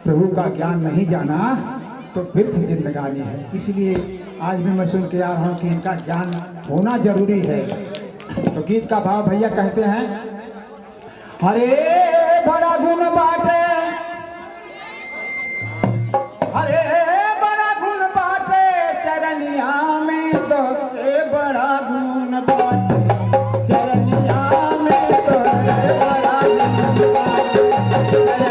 प्रभु का ज्ञान नहीं जाना तो व्यर्थ जिंदगानी है। इसलिए आज भी मैं सुन के आ रहा हूँ कि इनका ज्ञान होना जरूरी है। तो गीत का भाव भैया कहते हैं, हरे बड़ा गुण बाटे, हरे बड़ा गुण बाटे चरनिया में, तो बड़ा गुण बाटे चरनिया में, तो बड़ा गुण बाटे चरनिया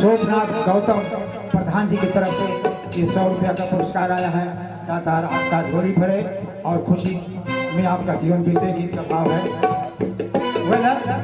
शोभनाथ गौतम प्रधान जी की तरफ से ये 100 रुपया का पुरस्कार आया है। दाता आपका झोली भरे और खुशी में आपका जीवन बीते। गीत का भाव है।